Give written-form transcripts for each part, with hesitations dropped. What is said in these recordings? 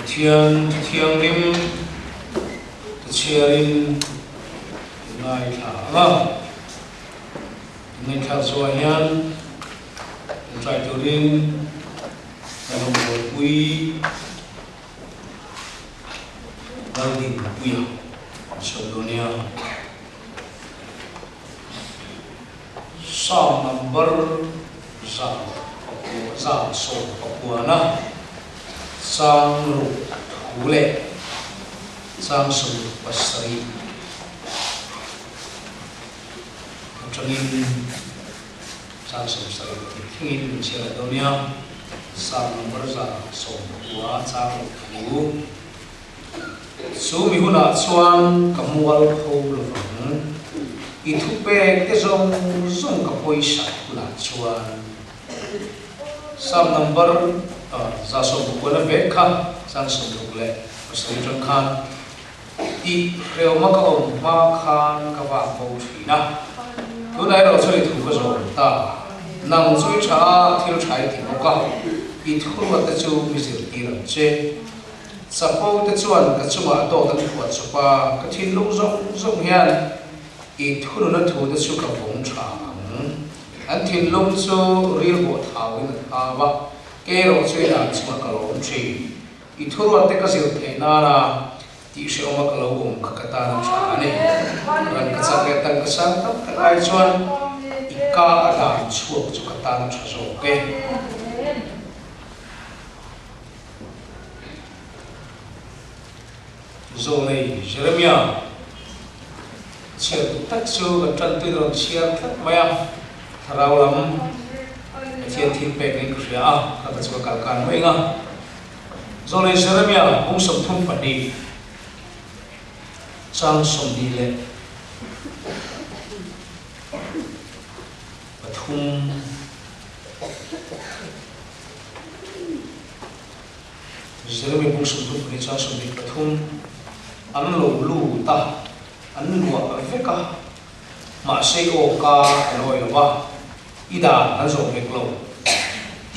Pathian Thu Thianghlim te chhiarin i ngaithla ang a. I ngaihthlak zuah hian tawngtai turin ka rawngbawlpui Laldinpuia a sawi dawn nia. Psalm number 119 chang ruk thu leh chang 67 atangin chang 70 thlengin min chhiar leh dawn nia. Psalm number 119 chang ruk thu. Chu mi hunah chuan ka mual pho lovang, i thupek te zawng zawng ka pawisa hunah chuan. Psalm number 119 vek kha chang 67 atang khan i hreawma ka awm hma khan ka vak bo thin a, tunah erawh chuan i thu ka zawm ta. Nang chu i tha a, thil tha i ti bawk a, i thuruat te chu mi zirtir ang che. Chapo te chuan ka chungah dawt an phuah chawp a, ka thinlung zawng zawng hian i thununa thu te chu ka vawng tha ang. An thinlung chu ril bawh thau in a thau a, kei erawh chu i dan chungah ka lawm thin. I thuruat te ka zir theih nana tih hrehawma ka lo awm kha ka tan a tha a ni. Ran ka chak leh tan ka sang tak tak ai chuan i ka a dan chhuak chu ka tan a tha zawk e. Zawlei Jeremia chhiar duh tak chu kan tantui rawn chhiar tlat mai a, thlarau lam Pathian thil pek niin ka hria a, ka ka chu ka kal kan mai ang a. Zawlei Jeremia bung 32 chang 23. Jeremy bung 32 chuan 23 an lo lut a, an luah vek a, mahse i aw ka an awi lo va, i dan an zawh vek lo.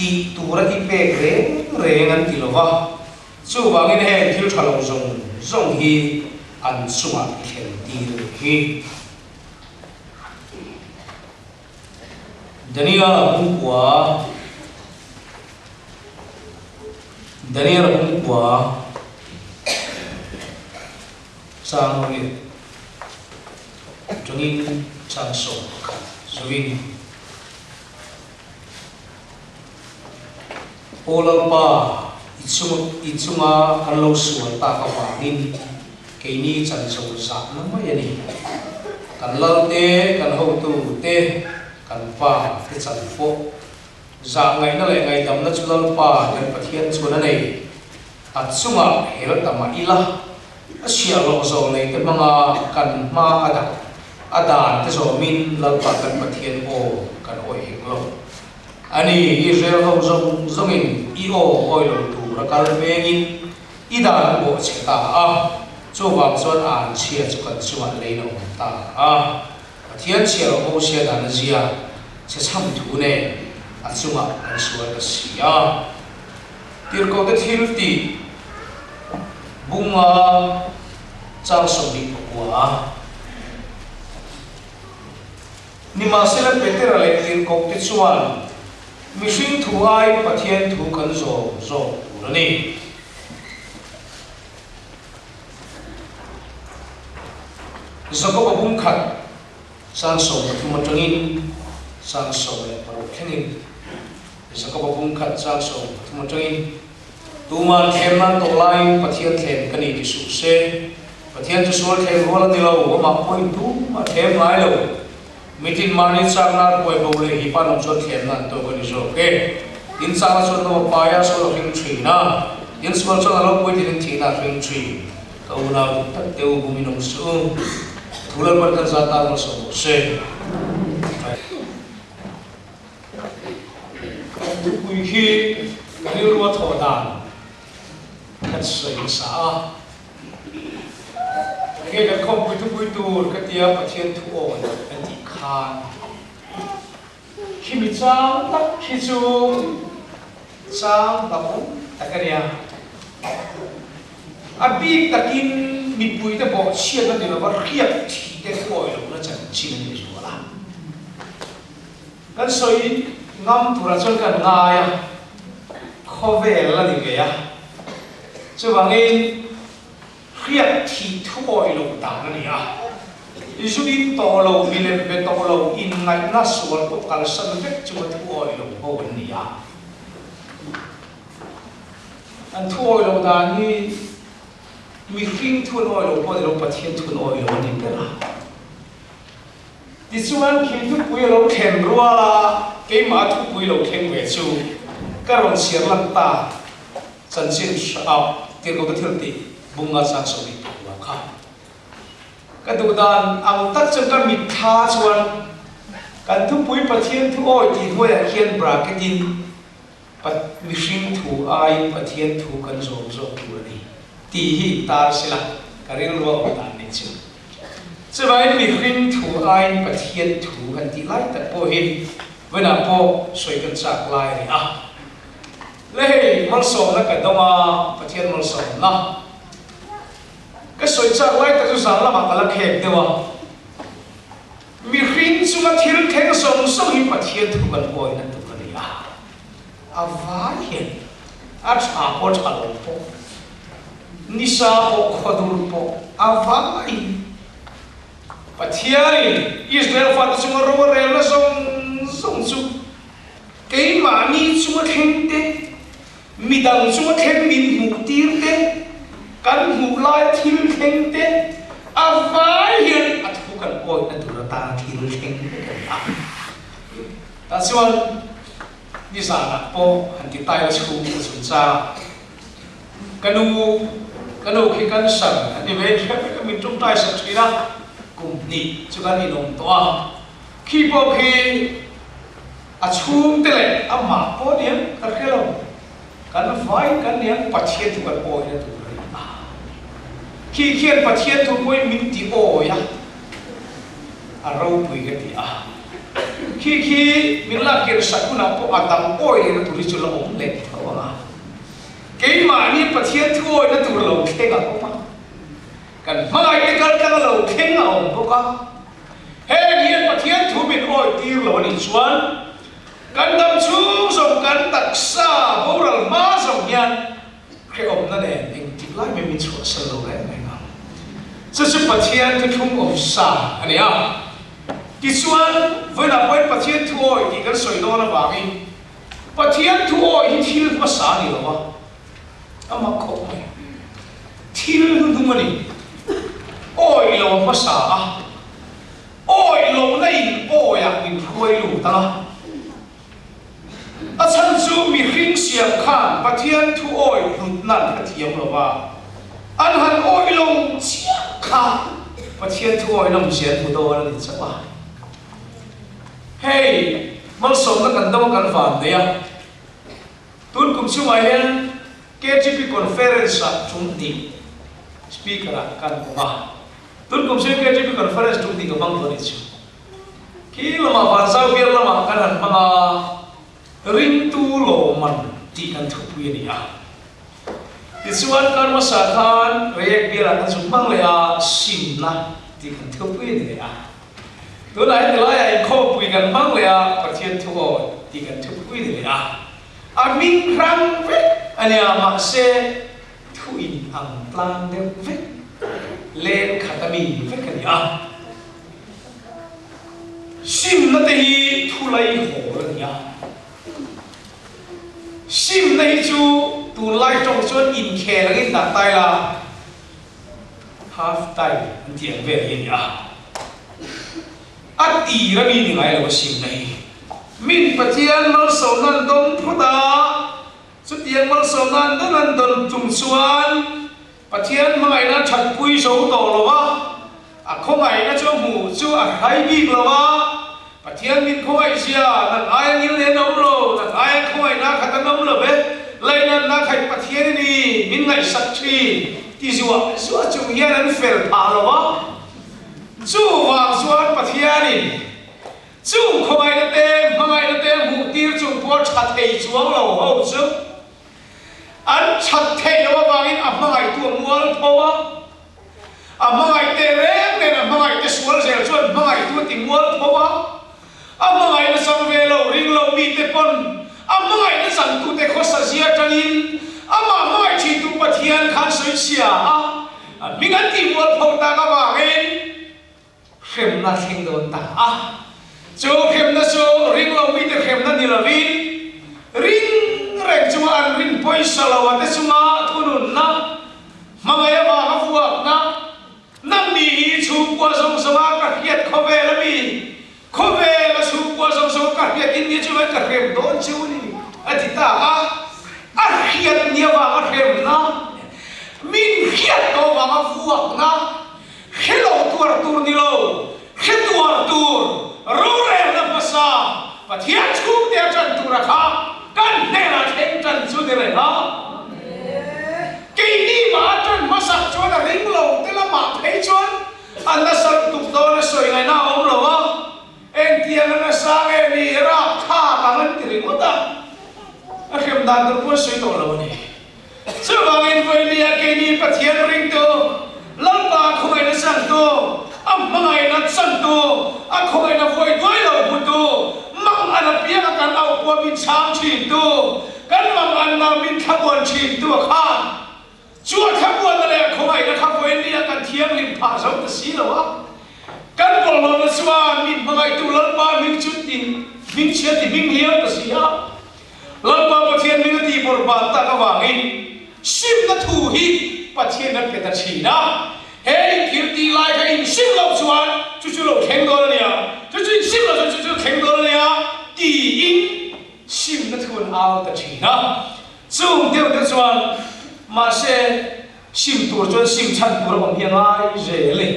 Tih tura i pek reng reng an ti lo va, chuvangin heng thil tha lo zawng zawng hi an chungah i thlen tir hi. Daniel-a bungkua Daniel-a bungkua chang riat atangin chang 11 zuin Aw Lalpa, i chunga i chunga kan lo sual tak avangin keini chan zo zahna mai a ni. Kan lal te, kan hotu te, kan pa te chan pawh zah ngaihna leh ngaihdamna chu Lalpa kan Pathian chuan a nei. A chungah hel ta mah ila, a chhiahhlawh zawh nei te hmanga kan hma a dah a dan te zawmin Lalpa kan Pathian aw kan awih hek lo. A ni, Israel ho zawng zawngin i aw awi lo tur a kal vengin i dan an bawh chhe ta a, chuvang chuan an chhia chu kan chungah leiin a awm ta a. Pathian chhia lo Mosia dan a zia chhe chham thu nen a chungah kan sual ta si a. Tirhkohte thil tih bunga chang 29. Nimahsela Petera leh Tirhkohte chuan mihring thu aiin Pathian thu kan zawm zawk tur a ni. Jakoba bung khat chang 13 atangin chang 16 thlengin Jakoba bung khat chang 13 atangin Tuman thlem nan tawh laiin Pathian thlem ka ni ti suh se. Pathian chu sual thlem rual a ni lo, amah pawhin tumah thlem ngai lo. Mitin mahni chak nan huai bo leh hi pa nung chuan thlem nan tawk a ni zawk e. Tin chakna chuan no a pai a, sual a hring thin a. Tin sual chuan a lo puitlin in thihna a hring thin. Ka unau duh tak te u, bumin awm suh u. Thu Lalpan kan zat tan malsawm rawh se. Thupui khi ka rilru a thawh dan kan sawi nasa a, enge kan khawmpui thupui tur ka tia Pathian thu awi kan tih khan khimi chang tak khi chu chang hlauhawm tak a nia. A bik takin mipuite bawhchhiatna ni lova hriat thih te thuawi lohna chanchin a ni zual a. Kan sawi ngam turah chuan kan ngai a, khawvel a ni ve a. Chuvangin hriat thih thuawi loh dan a ni a. Zu in tawh lo, milem be tawh lo, inngaihna sual pawh kalsan vek chunga thuawi lo ho an ni a. An thuawi loh dan hi mihring thun awi lo pawh ni lo Pathian thun awi lo a ni ber a. Tichuan khi thupui a lo thlen rual a, keimah a thupui lo thleng ve chu ka rawn chhiar lan ta chanchin hra tirhkohte thil tih bunga chang sawmi pakua kha. Ka duh dan ang tak chuan ka mitthla chuan kan thupui Pathian thu awi tih hnuaiah khian bracket in Mihring thu aiin Pathian thu kan zawm zawk tur a ni tih hi tar sela ka rilru a awm dan nih chu. Chuvangin mihring thu aiin Pathian thu kan tih lai tak pawh hi vawiinah pawh sawi kan chak lai a ni a. Le hei malsawmna ka dawng a, Pathian malsawmna ka sawi chak lai tak chu zan lamah ka la khek deuh a. Mihring chunga thil thleng zawng zawng hi Pathian thu kan awina tur a ni a, a vai hian a tha pawh tha lo pawh, nisa pawh khawdur pawh a vaiin Pathianin Israel fate chunga ro a relna zawng zawng chu keimahni chunga thleng te, midang chunga thleng min hmuh tir te, kan hmuh laia thil thleng te, a vai hian a thu kan awihna tur atana thil thleng vek a ni a. Tah chuan nizanah pawh han ti taila chhung ka chhun chang a, ka nu ka nu khi cancer an ti ve kher vek a, min tawngtai sak thin a, kum hnih chu kan inawm tawh a, khi pawh khi A chhungte leh amah pawh niang ka hre lo, kan vai kan niang Pathian thu kan awina tur a ni a. Khi khian Pathian thu pawhin min ti awi a, a ropui ka ti a. Khi khi min lak kir sak hunah pawh a dang awi lehna tur hi chu la awm leh tho ang a. Keimahni Pathian thu awina tur lo thleng a awm a, kan hmangaihte kal tlang a lo thleng a awm bawk a. Heng hian Pathian thu min awitir lo a nih chuan kan dam chhung zawng kan taksa boral hma zawng hian hrehawmna nen engtik lai mai min chhuahsan lo reng reng ang. Chu chu Pathian thuthlung awm sa a ni a. Tichuan, vawiinah pawhin Pathian thu awi tih kan sawi dawn avangin Pathian thu awi hi thil hmasa a ni lo va, A mak khawp mai. Thil hnuhnung a ni. Awi lo a hmasa a, awi lohna in awiah min hruai lut a. A chhan chu mihring siam khan Pathian thu awi hlutna an hrethiam lo va, an han awi lo chiah kha Pathian thu awi nawmzia an hmu dawn a ni chauh a. Hei, malsawmna kan dam a kan van nei a. Tun kum chungah hian KGP Conference ah tum hnih Speaker ah kan awm a. Tun kum chungin KGP Conference tum hnih ka hmang tawh a nih chu. Khi lamah Vanzau bial lamah kan han hmang a, Ringtu lawmman tih kan thupui a ni a. Tichuan kar hmasa khan Reiek bialah kan zuk hmang leh a, Simna tih kan thupui a ni leh a. Tunah heti laiah inkhawmpui kan hmang leh a, Pathian thu aw tih kan thupui ni leh a. A hming hrang vek a nia, mahse thu in ang tlang deuh vek, len khat a mi vek a ni a. Simna te hi thu lai hawl a ni a. Simna hi chu tunlai tawng chuan inkhel angin dah tai la. Half time an tih ang vel hi a ni a. A tir a mi ni ngai lo a simna hi. Min Pathian malsawmna an dawng phawt a, chutiang malsawmna an dawn an dawn chung chuan Pathian hmangaihna a thatpui zo tawh lo a, a khawngaihna chu a hmuh chu a hrai bik lo a, Pathian min khawngaih zia, nang aia ngil nen a awm lo, nang aia khawngaihna khat an awm lo ve, lainatna khaih Pathian i ni, min ngaihsak thin, ti zuah zuah chung hian an fel phah lo a. Chuvang chuan Pathianin chung khawngaihna te, hmangaihna te hmuh tir chung pawh tha thei chuang lo ho chu. An that theih loh avangin a hmangaihtu a mual pho a, a hmangaih teh reng nen a hmangaihte sual zel chuan hmangaihtu a ti mual pho a, a hmangaihna chang ve lo ring lo mite pawn a hmangaihna changtute khawsa zia atangin amah hmangaih thintu Pathian khan sawi chhia a, a hming an tih mual pho tak avangin hremna thleng dawn ta a. Chu hremna chu ring lo mite hremna ni lovin ring reng chunga an rin pawisa lo a te chunga thununna, hmangaih avanga vuakna, nangni hi chhungkua zawng zawnga ka hriat khawvel a mi, khawvel a chhungkua zawng zawnga ka hriat in nia chuan ka hrem dawn chu a ni a ti ta a. A hriat ni avanga hremna, min hriat tawh avanga vuakna, Hre lo tuar tur ni lo, hre tuar tur rorelna hmasa Pathian chhungte a ṭan tura kha kan hnenah thleng ṭan chu ni reng a. Keini mah a ṭan hmasak chuan a ring lo te lamah phei chuan a nasa lutuk dawn a sawi ngaihna a awm lo a, engtiang a nasa nge ni rapthlak ang an ti ringawt a, a hrem dan tur pawh an sawi tawh lo a ni. Chuvangin vawinia keini Pathian ringtu, Lalpa khawngaihna changtu, a hmangaihna changtu, a khawngaihna vawi duai lo hmutu, mangan apianga kan auhpua min chhang thintu, kan manganna min thlamuan thintu a khan chu a thlamuanna leh a khawngaihna kha vawinia kan thianghlim phah zo ta si lo a. Kan bawlhhlawhna chuan min hmangaihtu Lalpa hming chu tin hmingchhia ti hming hliau ta si a. Lalpa Pathian hming a tih bawrhban tak avangin simna thu hi Pathian an pe ta thin a. He inthil tih lai kha insim loh chuan chu chu lo thleng dawn a nia, chu chu insim loh chuan chu chu thleng dawn a nia tiin simna thu an au ta thin a. Chung deuh te chuan mahse sim tur chuan sim chhan tur a awm hi a ngai zel e.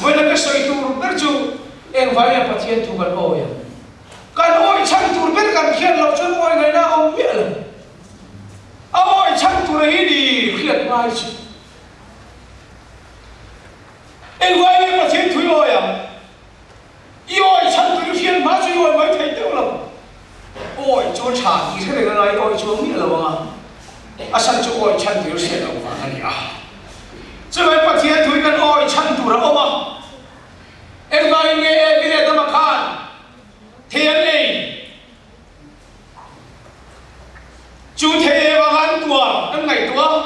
Vawiin a ka sawi tur ber chu engvangin Pathian thu kan awi ang? Kan awi chhan tur ber kan hriat loh chuan awi ngaihna a awm miah lo. A awi chhan tur hi ni hriat ngai chu. Engvai nge Pathian thu i awi ang? I awi chhan tur i hriat hma chu i awi mai thei deuh lo. Awi chu a tha tih hre reng a ngai, i awi chuang miah lo ang a. A chhan chu awi chhan tur i hriat loh vang a ni a. Chuvai Pathian thu hi kan awi chhan tur a awm a. Engvangin nge Evi leh Adama khan thei an ei? Chu thei ei avanga an tuar an ngaihtuah a.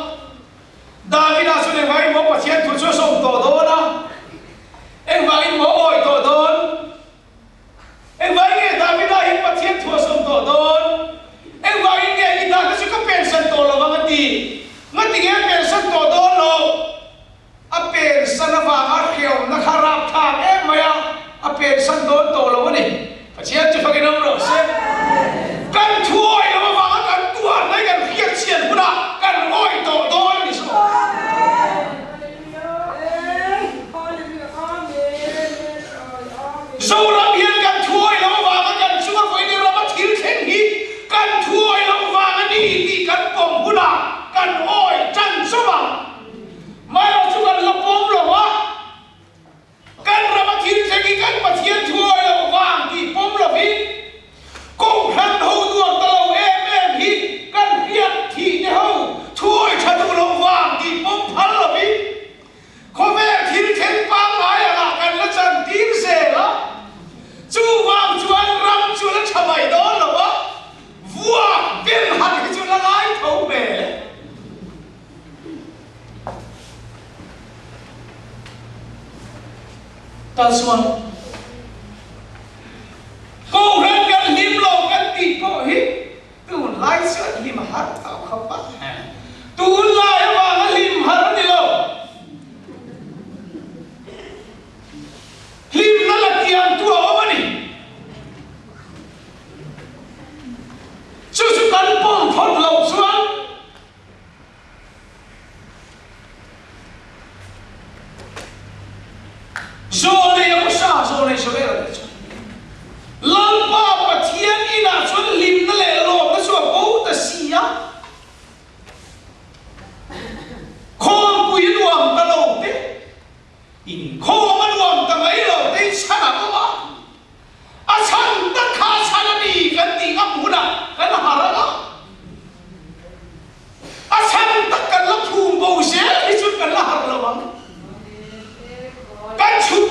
Davida chuan engvangin maw Pathian thu chu a sawm tawh dawn a? Engvangin maw a awih tawh dawn? Engvangin nge Davida hian Pathian thu a sawm tawh dawn? Engvangin nge i dahna chu ka pensan tawh lo ang a ti? Ngatinge a pensan tawh dawn lo? A pensan avanga hreawmna kha rapthlak em mai a, a pensan dawn tawh lo a ni. Pathian chu fakin awm rawh se. Kan thu awih loh avanga kan tuar mai kan hriat chhiat hunah kan awih tawh dawn a ni saw. Zoram hian kan thu awih loh avanga kan chunga vawiin rama thil thleng hi kan thu awih loh vang a ni tih kan pawm hunah kan awih tan chauh ang. Mailo chu kan la pawm lo a, kan rama thil thleng hi kan Pathian thu awi lo vang tih pawm lovin Kohhran ho nuam ta lo em em hi kan hriat thih te ho thu awi tha duh lo vang tih pawm phal lovin khawvel thil thleng pangngai angah kan la chan tir zel a, chuvang chuan ram chu la tha mai dawn lo a, vuak ber han hi chu la ngai tho hmel e. Tal chuan Kohhran kan hlim lo kan tih pawh hi tunlai chuan hlim har tawh khawp a. Tunlai avanga hlim har a ni lo. Hlimna la tiangtu a awm a ni. Chu chu kan pawm phawt loh chuan Zawlei a hmasa, zawlei Joel a tih chuan Lalpa Pathian inah chuan hlimna leh lawmna chu a bo ta si a, khawmpui a nuam ta lo te, inkhawm a nuam ta mai lo te in chhan a awm a, a chhan tak kha a chhan a ni kan tih ngam hunah kan harh ang a.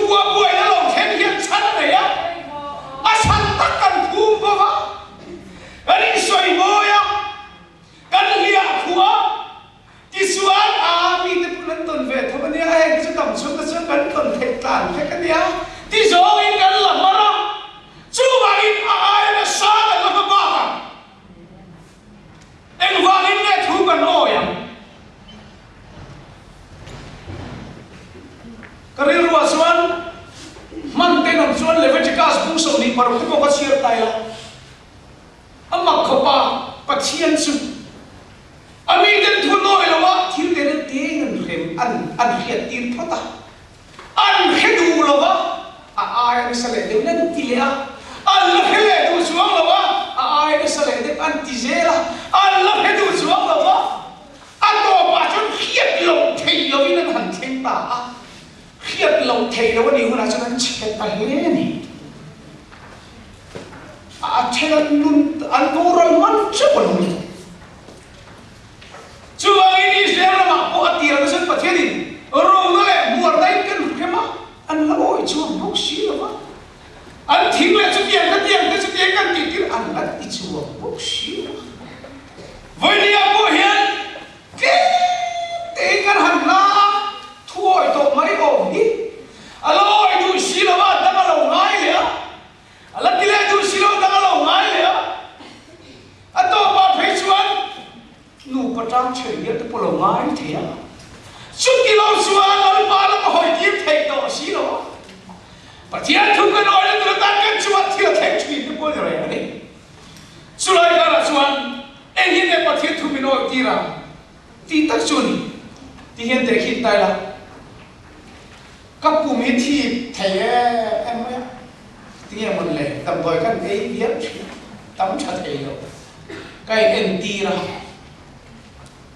Chhungkua buaina lo thlen hian chhan a nei a, a chhan tak kan phum bawk a, kan insawi mawi a, kan hliah khuh a, tichuan aa mite pawh an tawn ve tho a nia, heng te chu dam chhung te chuan kan tawn theih tlan vek a nia, ti zawngin kan la mar a, chuvangin a aia nasa kan la hma bak ang. Engvangin nge thu kan awi ang? Ka rilruah chuan hman tenawm chuan Leviticus bung 26 te pawh ka chhiar ta ila, a mak khawp a, Pathian chu a miten thu nawi lo a thil te reuh teng an hrem an an hriat tir phawt a, an hre duh lo a, a aia nasa leh deuhin an ti leh a, an la hre leh duh chuang lo a, a aia nasa leh deuh an ti zel a, an la hre duh chuang lo a, a tawpah chuan hriat loh theih lovin an han thleng ta a, hriat loh theih loh a nih hunah chuan an chhe ta hle a ni. A then an nun an boral man teuh a lo ni. Chuvangin Israel ramah pawh a tir ang chuan Pathianin rona leh hmuarna in kan hrem a, an la awi chuang bawk si lo va. An thing leh chutiang ka tiang te chutiang kan tih tir an la ti chuang bawk si lo va. Vawinia pawh hian tlem tein kan han la a, thu awi tawh mai awm hi a la awi duh si lo va, dang a lo ngai leh a. A la ti leh duh si lo dang a lo ngai leh a, a tawpah phei chuan nupa tang ṭhen hial te pawh lo ngai thei a, chuti lo chuan Lalpa lam a hawi tir theih tawh si lo a, Pathian thu kan awih na tur atan kan chungah thil a thleng ṭhin te pawh a ni reng a ni. Chulai karah chuan eng hi nge Pathian thu min awih tir ang tih tak chu a ni ti hian tehkhin ta ila. Ka pum hi thip thei em em mai a, tinge mawn le, damdawi kan ei viau thin a, tam tha thei lo, ka in entir a,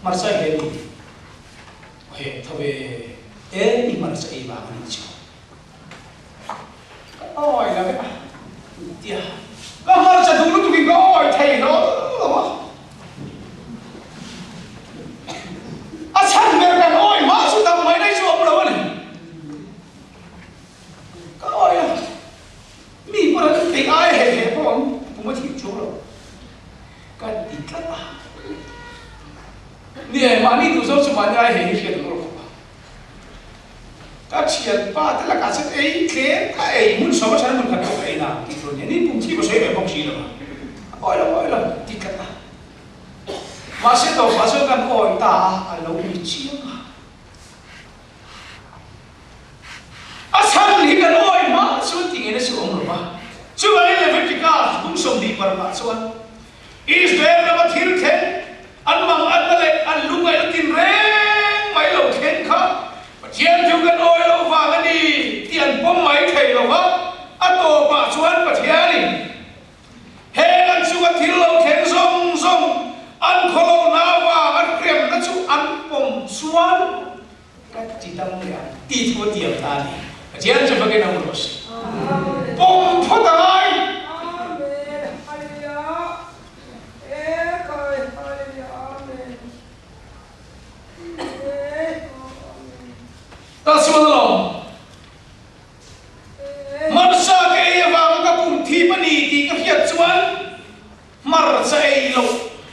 hmarcha he ni he tho ve e i hmarcha ei vang a nih chu, ka awi la vek a, tia ka hmarcha duh lutuk in ka awi thei hlawl lo a, a chhan ber kan awi hma chu dam mai daih chu a awm lo a ni. Ka awi a, mi pawh an peih ai he he pawh ang pum a thih chuang lo kan ti tlat a. Ni e, mahni duh zawk chu mahni ai he hi hriat an awr khawp a. Ka thianpa te lakah chuan ei tlem ka ei hmun sawm atana hmun khat pawh ka ei na tih tur a ni a, ni pum thih ka sawi ve bawk si lo a, awi lo awi lo ti tlat a. Mahse tawpah chuan kan awi ta a, a lo ni chiang a. A chhan hi kan awi hma chuan ti ngei na chu awm lo va. Chuvangin Leviticus kum 24 ah chuan Israel rama thil thleng an mangatna leh an lungngaihna tinreng mai lo thleng kha Pathian chu kan awi lo vang a ni tih an pawm mai thei lo va, a tawpah chuan Pathianin heng an chunga thil lo thleng zawng zawng an khawlohna vang a hremna chu an pawm chuan ka ti dam leh ang tih thu a tiam ta a ni. Pathian chu fakin a hmu rawh se. Pawm phawt a ngai. Amen Hallelujah Ekhai Hallelujah Amen Ta chuan alawm hmarcha ka ei avanga ka pum thip a ni tih ka hriat chuan hmarcha ei loh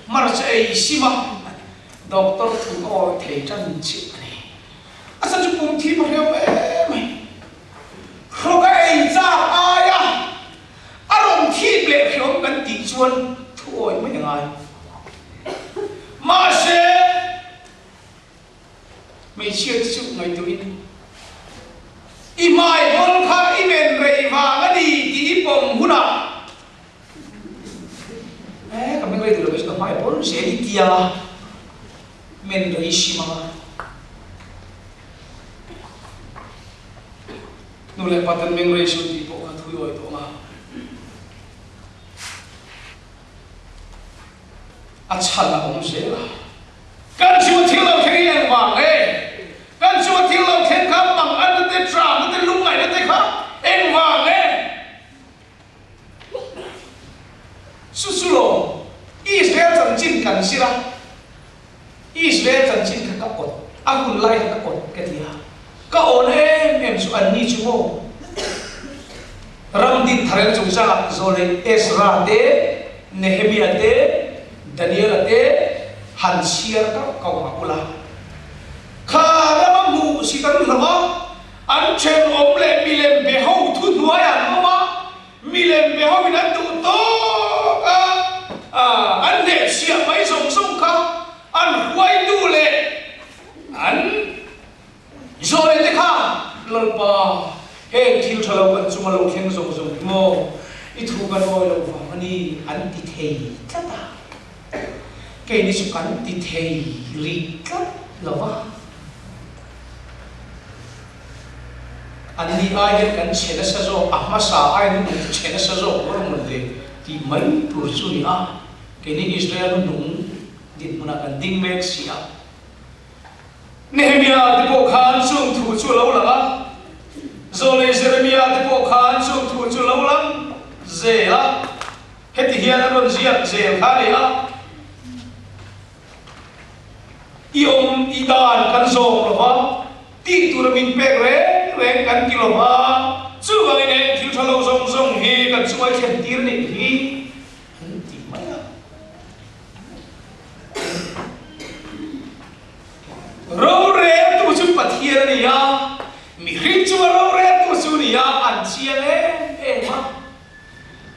hmarcha ei sim a doctor thu ka awi thei tan chiah a ni. A chhan chu pum thip a hreu em mai. Hrawk a ei chak aia a rawn thip leh hreawm kan tih chuan thu awi mai a ngai. Mahse, hmeichhia te chu ngaihtuahin i hmai bawl kha i men rei vang a ni tih i pawm hunah e ka men rei duh lo mai chu ka hmai bawl zel i tia men rei sim ang a. Nu leh pa ten meng rei suh tih pawh kha thui awi tawh ang a. A chhan a awm zel a. Kan chu a thil lo thleng hi engvang nge? Kan chu a thil lo thleng kha manganna te, tramna te, lungngaihna te kha engvang nge? Chu chu lo Israel chanchin kan zir a, Israel chanchin kha ka awt, a hun lai kha ka awt ka ti a, ka awn em em chu anni chu maw? Ram din tharel chungchangah zawlei Ezra te, Nehemia te, Daniela te han chhiar kauh kauh mah ula. Kha rama hmuh si kan hlo a, an thenawm leh milem be ho thuhnuai an awm a, milem be ho in an duh tawk a, an hnehchhiah mai zawng zawng kha an huaitu leh an Zawlei te kha, Lalpa, heng thil tha lo kan chunga lo thleng zawng zawng hi maw i thu kan awi loh vang a ni, an ti thei tlat a. Keini chu kan ti thei rih tlat lo va. Anni ai hian kan chhe nasa zawk, a hmasa aiin an ti chhe nasa zawk ber mawn le tih mai tur chu ni a. Keini Israel nung dinhmunah kan ding mek si a. Nehemia te pawh khan chung thu chu a lo lang a, Zawlei Jeremia te pawh khan chung thu chu a lo lang zel a, heti hian an rawn ziak zel kha a ni a, I awm i dan kan zawm lo va, tih tura min pek reng reng kan ti lo va, chuvangin eng thil tha lo zawng zawng hi kan chunga i thlen tir nih hi an ti mai a. Roreltu chu Pathian a ni a, mihring chunga roreltu chu ni a, an chiang em em a.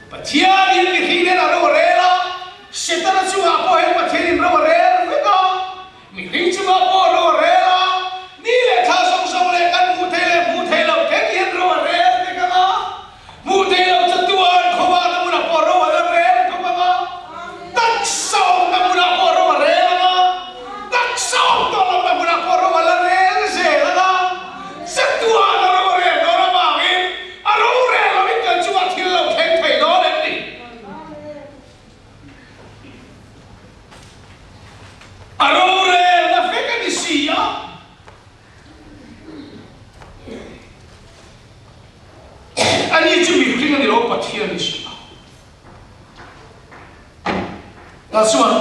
Pathianin mihring nen a ro a rel a, Setana chungah pawh hian Pathianin ro a rel vek a, mihring chungah pawh ro a rel a, ni leh thla zawng zawng leh kan hmuh theih leh hmuh theih loh thleng hian ro a rel vek ang a. Hmuh theih loh chu tuan khawva na hmunah pawh ro a la rel khawp ang a, taksa awmna hmunah pawh ro a rel ang a, taksa awm tawh lohna hmunah pawh ro a la rel zel ang a, chatuan a ro a rel dawn avangin a ro rel loin kan chungah thil lo thleng thei dawn em ni? A rorelna vek a ni si a. Ani chu mihring a ni lo, Pathian a ni si a. Tah chuan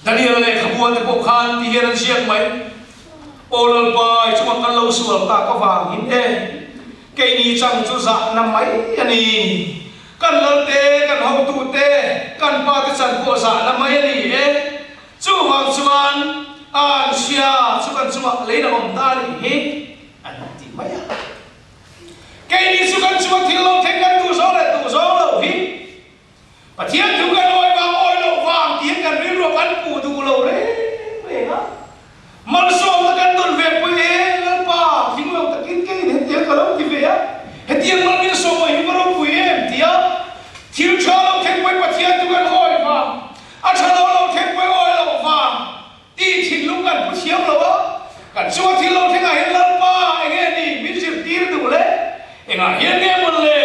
Daniel lehkhabu te pawh khan ti hian an ziak mai, Aw Lalpa, i chungah kan lo sual tak avangin e, keini chang chu zahna mai a ni. Kan Lalte, kan hotute, kan pate chan pawh zahna mai a ni e. Chuvang chuan an hria chu kan chungah lein a awm ta a nih hi an ti mai a. Keini chu kan chunga thil lo thleng kan duh zawng leh duh zawng lo hi Pathian thu kan awi vang awi loh vang tiin kan rilruah kan puh duh lo reng reng a. Malsawmna kan dawn ve pawh e Lalpa tling lo takin keiin hetiang ka lo ti ve a, hetiang mal min sawm hi ka ropui em tia thil tha lo thleng pawhin Pathian thu kan awi vang A tha lo lo thleng pawih awi loh vang tih thinlung kan pu thiam lo a, kan chunga thil lo thlengah hian Lalpa enge ni min zirtir duh le, engah hian nge mawn le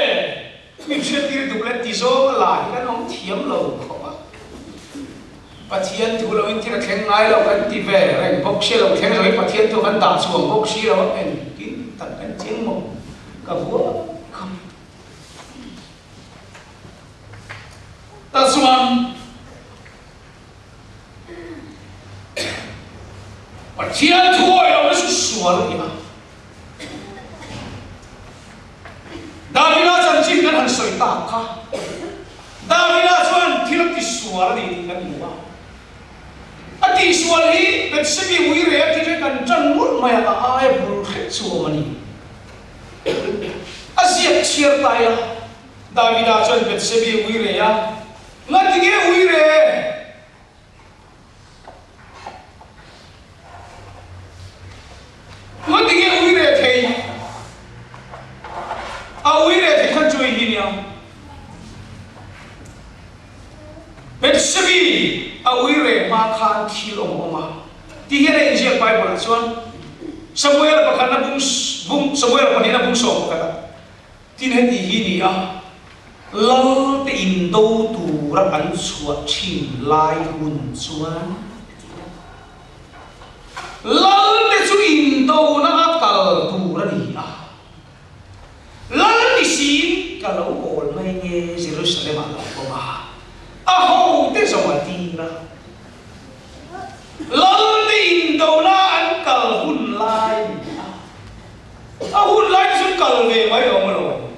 min hriattir duh le ti zawng a la hi kan awm thiam lo khawp a. Pathian thu loin thil a thleng ngai lo kan ti ve reng bawk si lo, thleng zawhin Pathian thu kan dah chhuang bawk si lo a, engtin tak kan chiang maw ka vuak khawp. Tah chuan Pathian thu awih lohna chu sual a ni a. Davida chanchin kan han sawi tak kha, Davida chuan thil a tisual a ni tih kan hmu a. A tihsual hi Bethsebi ui reh a ti kan ṭan ngawt mai a, a aia bul hrep chu awm a ni. A ziak chhiar ta ila, Davida chuan Bethsebi ui reh a, Ngati nge ui reh? Ngati nge ui reh thei? A ui reh thei khan chu ei hi nia. Bethsebi a ui reh hma khan thil awm a awm a. Ti hian a inziak Bible ah chuan Samuel pakhatna bung bung Samuel pahnihna bung 11 ah tin heti hi ni a, Lal te indo tura an chhuah thin lai hun chuan Lal te chu indona a kal tur a ni a. Lal ni siin ka lo awl mai nge Jerusalem ah lo awm a, a ho te zawng a tir a. Lal te indona an kal hun lai a ni a, a hun lai te chu kal ve mai awm alawm.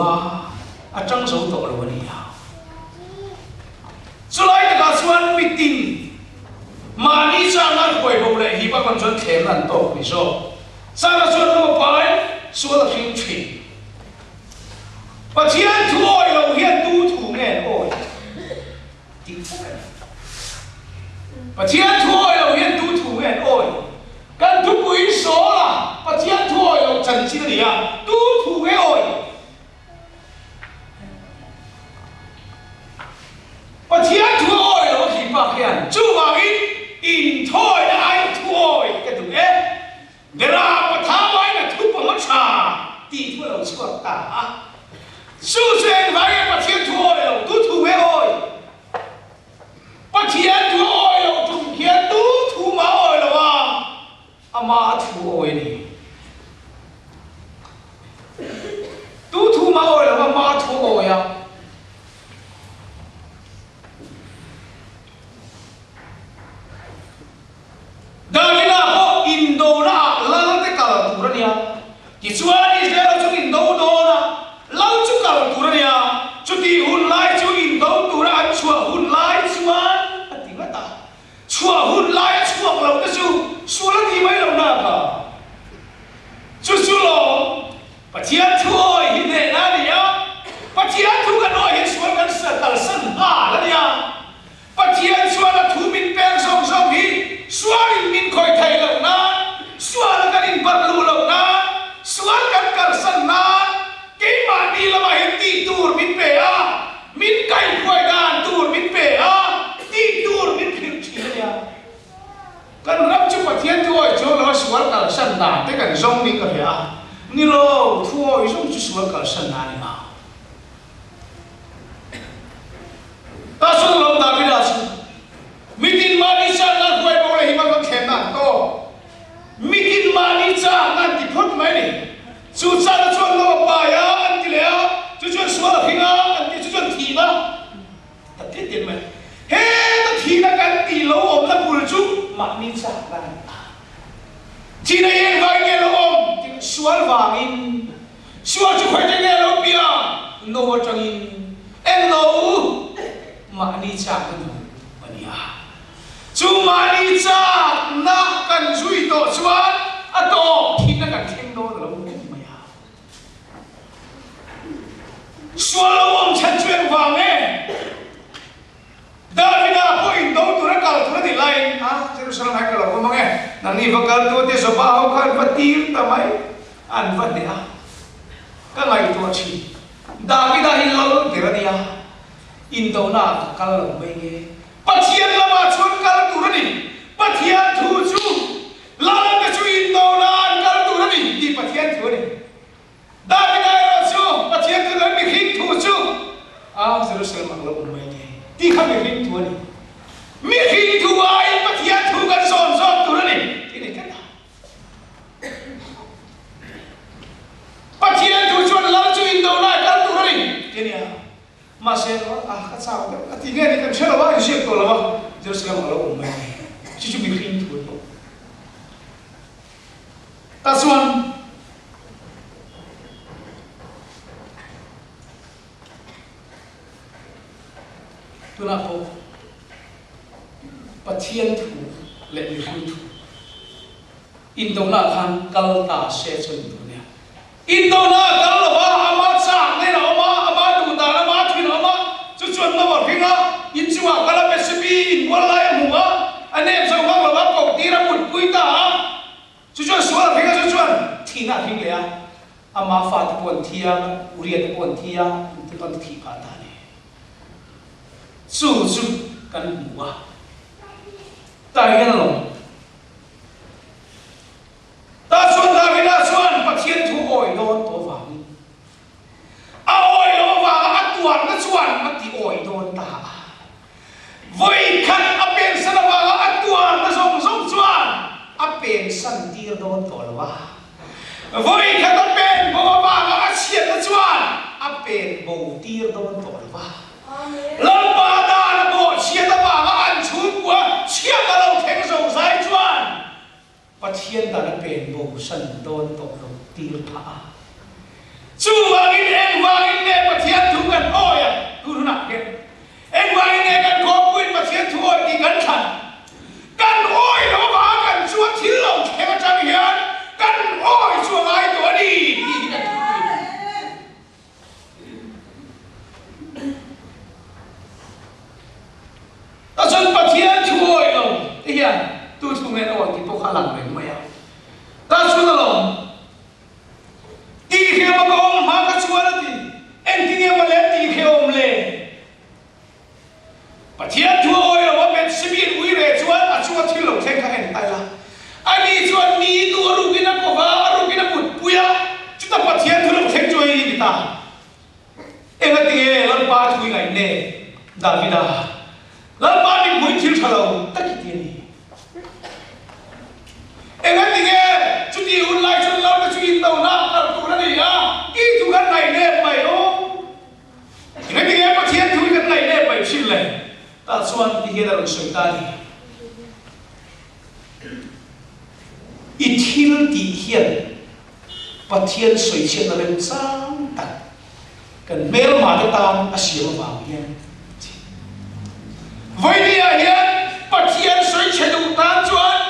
a, a tang zo tawh lo a ni a. Chulai takah chuan mitin mahni chakna an huai bo leh hi bakah chuan thlemna an tawk ni zawk. Chakna chuan nu a pai, sual a hring thin. Pathian thu awi lo hian tu thu nge an awi tih fuk a ni. Pathian thu awi lo hian tu thu nge an awi? Kan thupui Saul-a Pathian thu awi lo chanchin a ni a, tu thu nge awi? Pathian thu a awi lo a khi bak hian chuvangin inthawina aiin thu awi ka duh e. Bera Pathawain a thu pawm a tha tih thu a lo chhuak ta a. Chu chu engvangin Pathian thu awi lo, tu thu nge awi? Pathian thu a awi lo tum khian tu thu mah awi lo a, ama thu awi a ni. Tu thu mah awi lo a, ama thu awi a. Davida pawh indona ah lal te kal tur a nia. Tichuan Israel ho chu indo dawn a, lal chu kal tur a nia. Chutih hun lai chu indo tura an chhuah hun lai chuan a ti ngat a. Chhuah hun lai a chhuak lo te chu sual a ti mai lo nak a. Chu chu lawm Pathian thu awi hi hnehna a ni a, Pathian thu kan awi hian sual kan kalsan nghal a nia. Pathian chuan a thu min pek zawng zawng hi sualin min khawih theih loh nan, suala kan inbarh luh loh nan, sual kan kalsan nan keimahni lamah hian tih tur min pe a, min kaihhruai dan tur min pe a, tih tur min hrilh thin a nia. Kan ram chu Pathian thuawi chuang lova sual kalsan dan te kan zawng niin ka hria a, ni lo, thuawi zawng chu sual kalsan na a ni ngau. Ka sung lo Davida chu mitin mahni chakna hruai bo leh hi man rawn thlenna an tawk. Mitin mahni chakna an ti phut mai ni. Chu chakna chuan lo a pai a an ti leh a, chu chuan sual a hring a an ti, chu chuan thihna ta tit tit mai. Heta thihna kan tih lo awmna bul chu mahni chakna a ni ta. Thihna hi engvangin nge lo awm? Tin, sual vangin. Sual chu khawi te nge lo pia no atangin eng no mahni chakna no a nia. Chu mahni chakna kan zui tawh chuan a tawp thihna kan thleng dawn a lo ni mai a. Sual lo awm chhan chu engvang nge? Davida pawh in do tur a kal tur a nih laiin, A, Jerusalem ah ka lo awm ang e, nangni va kal tu te Zobah ho kha an va tir ta mai, an va hneh a, ka ngaihtuah thin. Davida hi lal ber a nia, indona ah ka kal lo mai nge? Pathian lamah chuan kal tur a ni, Pathian thu chu lal te chu indona ah an kal tur a ni tih Pathian thu a ni. Davida erawh chu Pathian chu leh mihring thu chu a Jerusalem ang lo awm mai nge tih kha mihring thu a ni. Mihring thu aiin Pathian thu kan zawn zawk tur a ni tih ni tlat a. Pathian thu chuan lal chu indo lai kal tur a ni tih a ni a. Mahse a ka chau deuh a ti nge ni kan hre lo a, inziak tawh lo a, Jerusalem ang lo awm mai nge chu chu mihring thu a ni. Tah chuan tunah pawh Pathian thu leh mihring thu indonah khan kal ta se chuan in duh nia. Indonah a kal lo va, ama chak nen a awm a, ama duh dan, ama thuin a awm a, chu chuan no a hring a, inchungah kal a Bethsebi inbual lai a hmu a, a nem zo ngang lo va, kohtir a mutpui ta a. Chu chuan sual a hring a, chu chuan thihna a hring leh a, ama fate pawh an thi a, Uria te pawh an thi a, an ti an thih phah ta a ni. Chu chu kan hmu a, tah hian a lawm. Tah chuan Davida chuan Pathian thu awi dawn tawh avangin a awi lo avanga a tuarna chuan a ti awi dawn ta a. Vawi khat a pensan avanga a tuarna zawng zawng chuan a pensan tir dawn tawh lo a. Vawi khat a pen bo avanga a chhiatna chuan a pen bo tir dawn tawh lo a. Lalpa dan a bawhchhiat avanga an chhungkua chhiat a lo thleng zo zai chuan Pathian dan a pen bo san dawn tawh lo tir phah a. Chuvangin engvang. Engvangin nge Pathian thu kan awi ang tun hunah hian? Engvangin nge kan khawmpuiin Pathian thu awi tih kan thlan? Kan awi lo avanga kan chuan thil lo thleng atang hian kan awi chu a ngai tawh a ni tih hi kan thupui a ni. Chuan Pathian thu awi lo te hian tu thu nge an awi tih pawh kha a lang reng mai a. Tah chuan alawm tih hriam a ka awm hma ka chuan a ti. Engtinge mawle tih hre awm le? Pathian thu a awi lo a, Bethsebi ui reh chuan a chunga thil lo thleng kha en ta ila. Ani chuan mi nu a rukin a kawh a, a rukin a mutpui a, chuta Pathian thu lo thleng chu hei ni ta. Engatinge Lalpa thu i ngaih nge? Davida, Lalpa mihmui thil tha lo tak i ti a ni. Engatinge chuti hun lai chuan Lalpa chu indona kal tur a ni a, i thu kan ngaih nep mai aw. Engatinge Pathian thu hi kan ngaih nep mai thin le? Tah chuan ti hian a rawn sawi ta a ni. I thil tih hian Pathian sawichhiatna remchang tak kan hmelma te tan a siam avang hian Vawinia hian Pathian sawichhe duh tan chuan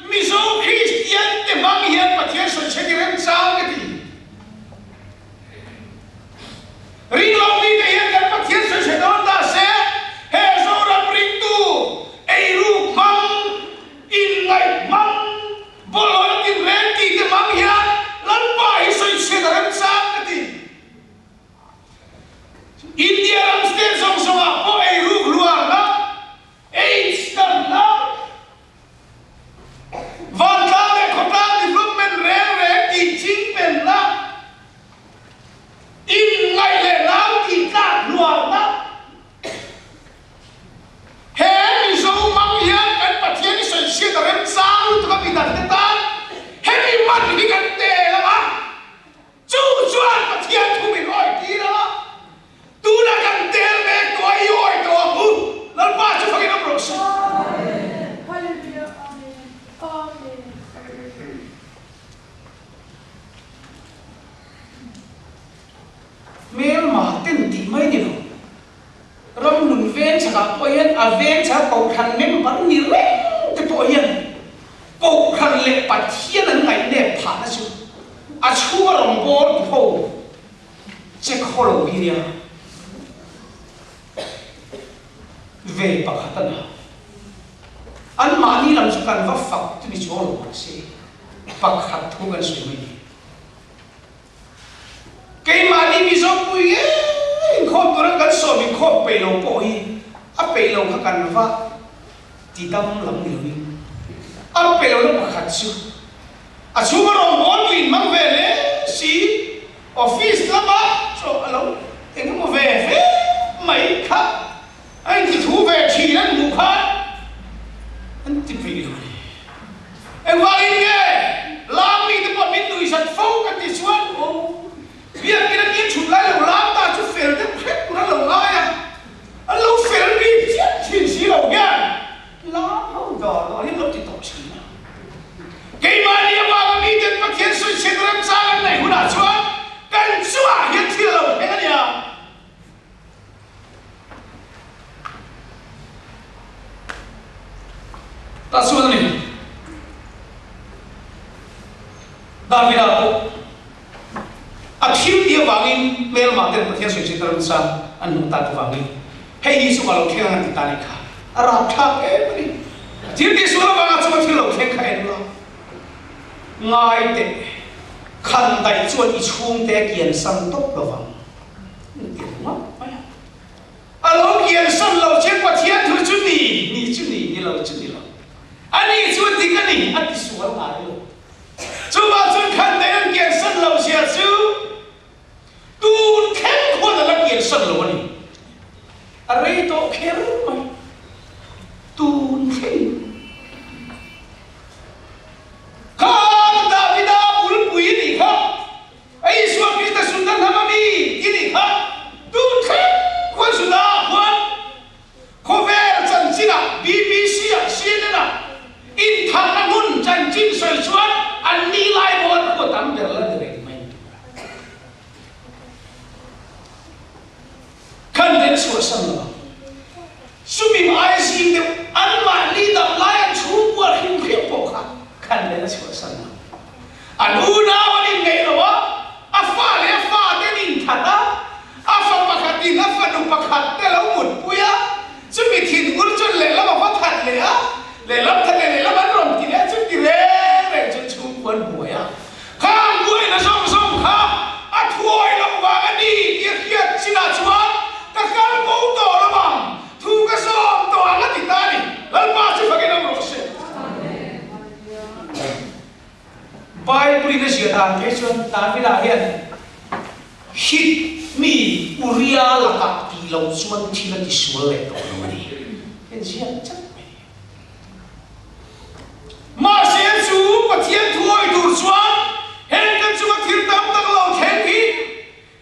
Mizo Kristian te hmang hian Pathian sawichhe ti remchang ka ti. Ringlo mite hian kan Pathian sawichhe dawn ta se, he Zoram ringtu eiruk hmang, inngaih hmang, bawlhhlawhna tinreng tih te hmang hian Lalpa hi sawichhiat a remchang ka ti. India ram state zawng zawngah pawh eiruk hluarna, AIDS danna, Vantlang leh khawtlang development reng reng tih chingpenna, inngaih leh nau tih tlak hluarna, he Mizo mang hian kan Pathian i sawichhiat a remchang lutuk a midang te tan hemi man hi kan tel ang a, chu chuan Pathian thu min awi tir ang a, Tunah kan tel mek tawh a, i awi tawh ang u. Lalpa chu fakin awm rawh se. Hmelma ten tih mai ni lo. Ram nun veng chhakah pawh hian a veng chhaka kohhran member ni reng te pawh hian kohhran leh Pathian an ngaihnep phahna chu a chhunga rawngbâwl tu ho Che khaw lo hi nia ve pakhat a na. Anmahni lam chu kan va fak chu ni chuang lo mah se, pakhat thu kan sawi mai ni. Keimahni Mizo pui ngei inkhawm tura kan sawm inkhawm peih lo pawh hi a peih lo kha kan va ti dam lam ni loin a peih lohna pakhat chu a chhunga rawngbâwl tu inhmang ve hle si. Office lama chaw a lo eng emaw ve ve mai kha a inti thu ve thin an hmuh khan an ti peih lo a ni. Engvangin nge lam mite pawh min nuihzat fo kan tih chuan aw biakin a tir chhut lai lo lam ta chu fel deuh hrep tur an lo ngai a, an lo fel bik chiah thin si lo hian lam ho dar dar hi an lo ti tawh thin a. Keimahni avanga miten Pathian sawichhiat remchang an neih hunah chuan kan chungah hian thil a lo thleng a nia. Tah chuan a ni. Davida pawh a thil tih avangin hmelmah ten Pathian sawichhiat remchang an hmuh tak avangin hei hi chungah lo thleng ang an ti ta nih kha. A rapthlak em a ni. Thil tihsual avanga chunga thil lo thleng kha en ula, ngai teh, khan daih chuan i chhungte a kiansan tawp lo vang. An ti ringawt mai a. A lo kiansan lo che Pathian thu chu ni, ni chu ni, ni lo chu ni lo. A ni chu a dik a ni, a tisual ngai lo. Chuvang chuan khan daih an kiansan lo zia chu Tun thleng khuan a la kiansan lo a ni. A rei tawh kher mai. Tun thleng. Khan Davida bulpui i nih kha, a Isua Krista Juda hnam a mi i nih kha, tun thleng khuan Juda ah khuan khawvel chanchin ah BBC ah CNN ah intharna hmun chanchin sawi chuan an ni lai pawh an khua tam ber la ni reng mai. dan phei chuan Davida hian Hit mi Uria lakah tih loh chuan thil a tisual leh tawh lo a ni. Hei ziak chat mai a ni. Mahse chu Pathian thu awi tur chuan heng kan chunga thil tam tak lo thleng hi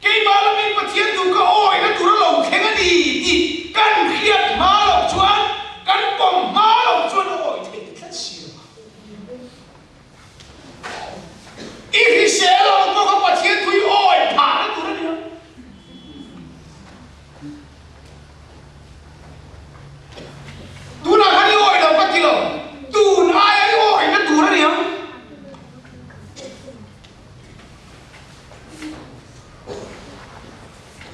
Keimah lamin Pathian duh ka awihna tur a lo thleng a ni tih kan hriat hma loh chuan kan pawm hma loh chuan a awih theih ta tlat si lo a. I hrisel lo pawh kha Pathian thu i awih phahna tur a ni a. Tunah khan i awih lo ka ti lo, tun aia i awihna tur a ni ang.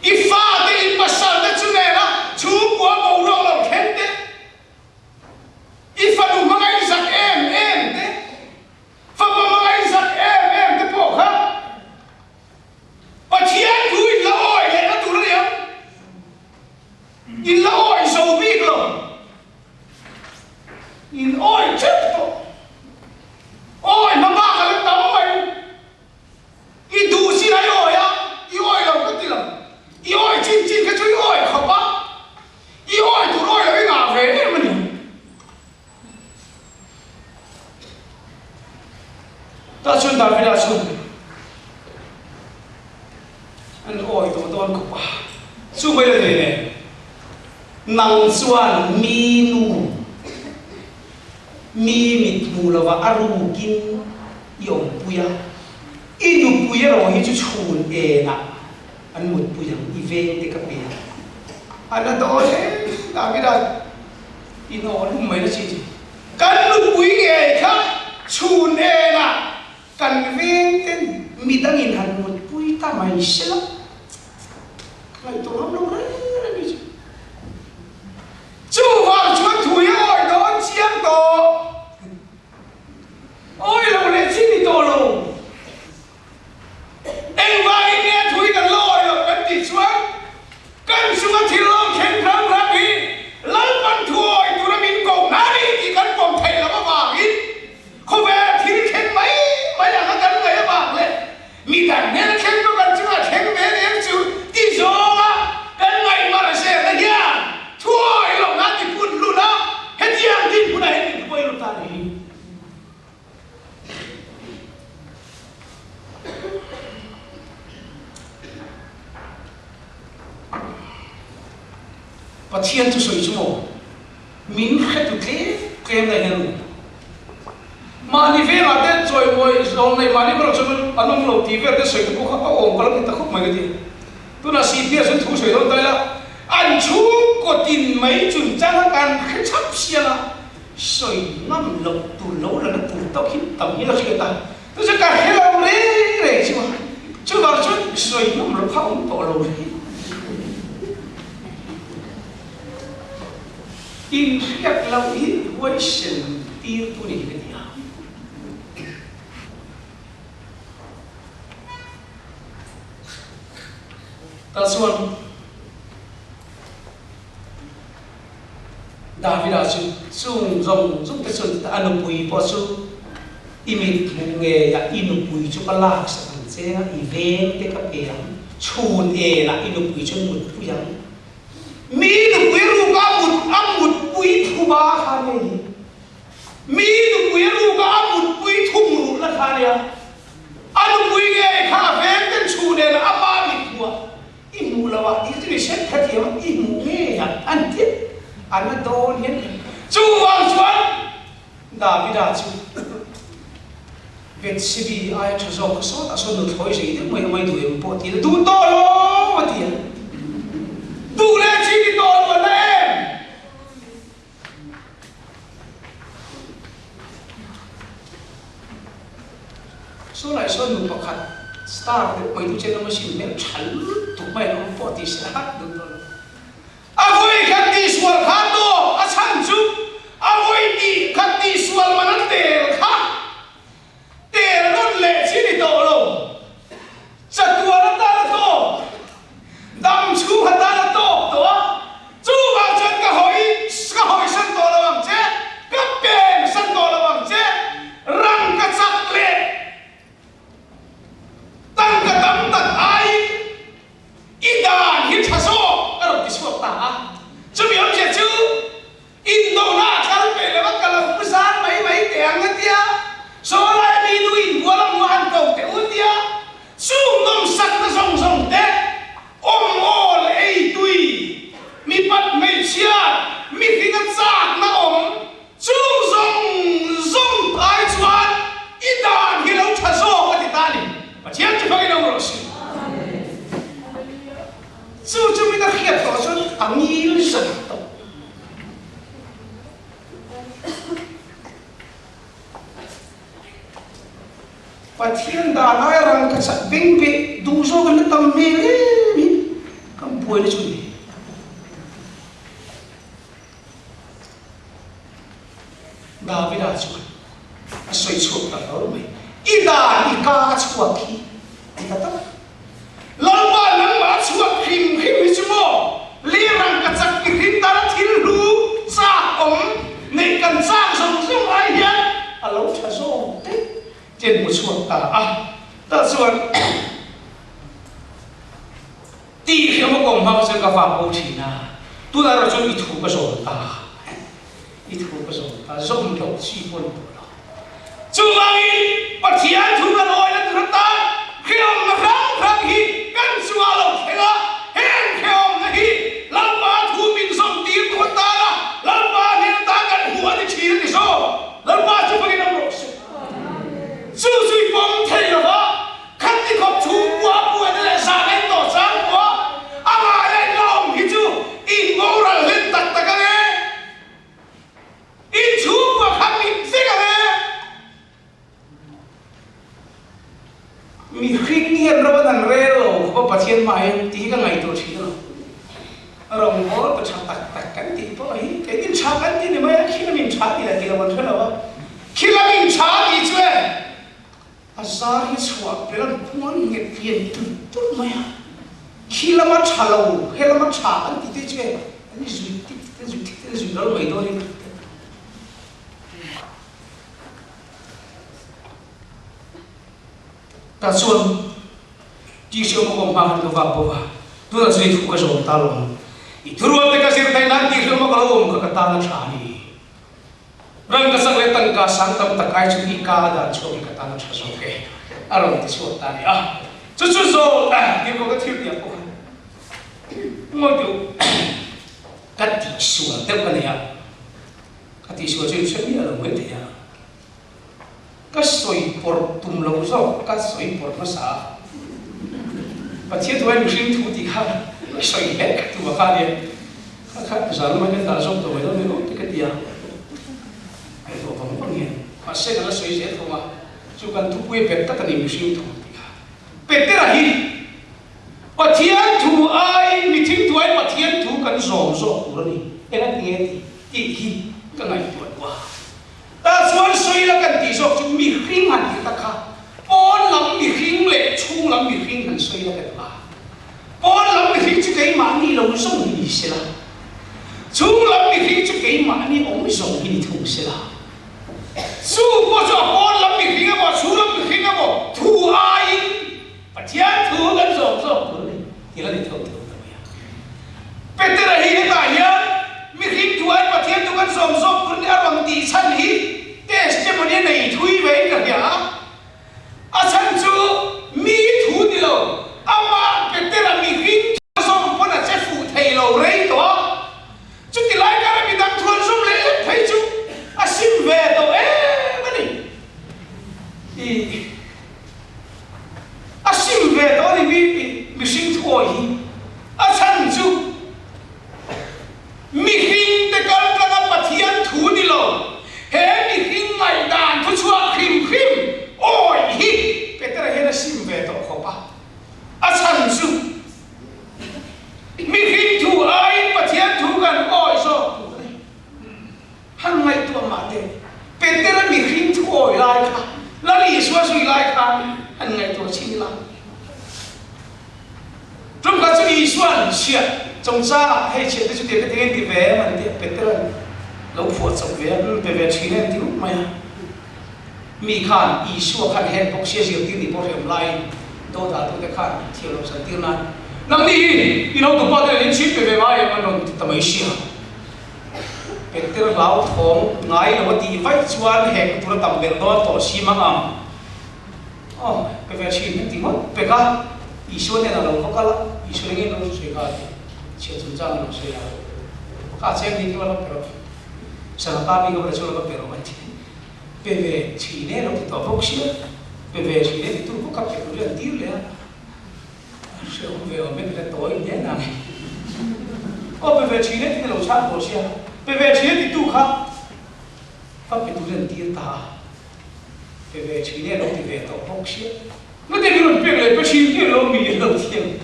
I fate i pasalte chu nena chhungkua boruak lo thleng te, i fanu hmanga i zak em em te, fapa hmanga i zak em em te pawh kha Pathian thu in la awi lehna tur a ni ang. In la awi zo bik lo. In awi teuh tawh. Awi hma bak a la tam mai. I duh chin a i awi a, i awi lo ka ti lo. I awi chin chin kha chu i awi khawp a, i awi tur awi lo i ngah ve em a ni. Tah chuan Davida chuan an awi tawh dawn khawp a, chu mai la nei nen, nang chuan mi nu, mi mit hmu lova a rukin i awmpui a, i nupui erawh hi chu chhun enah an mutpui ang, i veng te ka pe ang. A la dawn e, Davida in aw lum mai na chi chu. Kan nupui ngei kha chhun enah kan veng ten midangin han mutpui ta mai se la, ngaihtuah ngam lo reng reng hi chu. Chuvang chuan thu hi a awi dawn chiang tawh. Awi lo leh chi ni tawh lo. Engvangin nge thu hi kan la awi loh kan tih chuan kan chunga thil lo thleng hrang hrang hi Lalpan thu awi tura min koh hna ni tih kan pawm theih loh avangin khawvel thil thleng mai mai anga kan ngaih avang leh Mi dang hnena thleng chu kan chungah thleng ve nen chu ti zawnga kan ngaihmar zelna hian thuawi lohna ti phun lun a, hetiang dinhmunah hian min hruai lut ta ni. Pathian thusawi chu maw min hretu tlem tlem na hian u. Mahni vengah te chawimawi zawng nei mahni erawh chuan an awm lo tih vel te sawi te pawh kha a awm ka lo ti ta khawp mai ka ti. Tunah CPS chuan thu sawi dawn ta ila an chhungkaw tin mai chungchanga kan hre chhap siang a, sawi ngam loh tur lo la na tur tawk hi tam hi a hriat a, chu chu ka hre lo reng reng chu a, chuvang chuan sawi ngam loh kha a awm tawh lo reng. Inhriat loh hi huaisen tirtu ni hi ka ti a. Tah chuan Davida chu chung zawng zawng te chuan a nupui pawh chu i mit hmuh ngei a, i nupui chu ka laksak ang che a, i veng te ka pe ang, chhun enah i nupui chu an mutpui ang. Mi nupui ruka mut a mutpui thuba kha nia hi. Mi nupui ruka a mutpui thung rulna kha nia. A nupui ngei kha a veng ten chhu nen a pa mit hmuh a i hmuh lo a tih chu ni hret kha thiam a i hmuh ngei a an ti a na dawn hian chuvang chuan Davida chu Bethsebi aia tha zawk kha sawtah sawn nuthlawi zei deuh mai mai duh em pawh ti la duh tawh lo a ti a, duh leh chi ni tawh lo a la em? Saw lai sawn nu pakhat star deuh mai duh chen awm asin hmel tha lutuk mai an awm pawh ti se a duh tawh lo. A vawi khat tihsual kha tawk a chhan chu a vawi tih khat tihsual man a tel kha tel rawn leh chi ni tawh lo. Chatuan atan a tawk, dam chhung atan a tawk tawh a, chuvang chuan ka hawi ka hawisan tawh lo ang che, ka pengsan tawh lo ang che, rang ka chak leh. Pathian dan ai rang ka chak beng beh duh zawk an la tam hmel em hi kan buaina chu ni. Davida chuan a sawi chhuak ta hlawl mai, I dan i ka a chhuak hi ti ta tak. Lalpa nangmah a chhuak hrim hrim hi chu maw lirang ka chak i hrim tana thil hlu chak awm neih kan chak zawng zawng ai hian a lo tha zawk daih chen hmu chhuak ta a. Tah chuan tih hriam a kawm hma kha chuan ka vak bo thin a, tunah erawh chuan i thu ka zawn ta, i thu ka zawn ta, zawm loh chi pawh ni tawh lo. Chuvangin Pathian thu kan awihna tur atan hreawmna hrang hrang hi kan chungah lo thleng a, heng hreawmna hi Lalpa thu min zawm tir tur atana Lalpa hnen atan kan hmuh a ni thin a ni zawk. Lalpa chu fakin awm rawh se. Chu chu i pawm thei lo va, khati khawp thu pua puaina leh zah ngaih tawh chang pawh a ngai a inla awm hi chu in boral hlen tak tak ang e. In chhungkua kha mit vek ang e. Mihring hian ram an han rel lo khawp a Pathian hmaah hian tih hi ka ngaihtuah thin a lo. Rawngbawl pa tha tak tak kan tih pawh hi kei in tha kan ti ni mai a, khi lam in tha tih lah tih lo an hre lo a, khi lam in tha tih chu e a zar hi chhuah pel an puan nghet lian tulh tulh mai a, khi lama tha lo he lama tha kan tih te chu e an i zui tik te zui tik te zui ral mai dawn in. Tah chuan Tihriam a awm hma khan ka vak bawk a, tunah chuan i thu ka zawm ta lo ang. I thurual te ka zir theih nan tihriam a ka lo awm kha ka tan a tha a ni. Rangkachak leh tangka sang tam tak ai chu i ka a dan chhuak hi ka tan a tha zawk e, a rawn ti chhuak ta a ni a. Chu chu zawl tir pawh ka thil tiang pawh khan ngawi teh u, ka tihsual deuh ka nei a, ka tihsual chu in hre miah lo mai thei a. Ka sawi pawrh tum lo zawk, ka sawi pawrh hmasa a. Pathian thu ai mihring thu tih kha ka sawi hlek tum a kha nia. Kha kha zan lamah hian dah zawk tawh mai dawn mai aw ti ka ti a. Ngaihtuah vang vang hian mahse ka la sawi zel thung a, chu kan thupui a bet tak a ni mihring thu tih kha. Petera hi Pathian thu ai mithing thu ai Pathian thu kan zawm zawk tur a ni. Eng a ti nge tih tih hi ka ngaihtuah duh a. Tah chuan sawi la kan tih zawk chu mihring han tih tak kha pawn lam mihring leh chhung lam mihring han sawi la ka duh a. Pawn lam mihring chu keimahni lo zawng hi ni sela, chhung lam mihring chu keimahni awm zawng hi ni thung sela. Chu pawh chu a pawn lam mihring emaw chhung lam mihring emaw thu aiin Pathian thu kan zawm zawk tur a ni tih la ni tho tho ta mai a. Petera hi hetah hian mihring thu aiin Pathian thu kan zawm zawk tur a ni a rawn tih chhan hi testimony a nei thui vein ka hria a. A chhan chu mi thu ni lo, amah Petera mihring thu a zawm pawn a che fuh thei lo rei tawh a. Chuti lai kara midang thu an zawm leh lek phei chu a sim ve tawh em a ni. Ih. A sim ve tawh a ni mi mihring thuawi hi. A chhan chu mihring te kal tlanga Pathian thu ni lo, he mihring ngaihdan thu chhuak hrim hrim awi hi Petera hian a sim ve tawh khawp a. A chhan chu mihring thu aiin Pathian thu kan awi zawk tur a ni. Han ngaihtuah mah teh, Petera mihring thu awi lai kha, Lal Isua zui lai khan han ngaihtuah chin ila. Tum kha chu Isua'n chhiat chungchangah hei chhiat te chu tia ka ti nge ti ve em an ti a, Petera'n lo phuah chawp ve a, umm pe ve thin e an ti rup mai a. Mi khan Isua khan heng bawk sia zirtir nih pawh hriam laiin dawt ah tute khan thiam lo san tir nan nangni hi i lo tupa te nen in chhip pe ve ngai em an rawn ti ta mai sia. Peter hlau thawng ngai lo a tih vaih chuan hek tur a tam belh dawn tawh si mang ang. Aw, pe ve thin an ti ngawt pek a, Isua nen a lo va kal a, Isua eng eng lo sawi kha a ti, chhiat chungchang a lo sawi a, kha cheng ni kha la va pe rawh, Sangha mi kha va la chu la va pe rawh an ti. Pe ve thin e lo ti tawh bawk sia, pe ve thin e ti tu bawk kha pe tur hi an tir leh a. A hrehawm ve awm e ka tawi hle nang. Aw pe ve thin e tih ka lo chhan tawh sia, pe ve thin e ti tu kha va pe turin an tir ta a. Pe ve thin e, lo ti ve tawh bawk sia. Ngate min rawn pek leh pe thin te lo mi lo thiam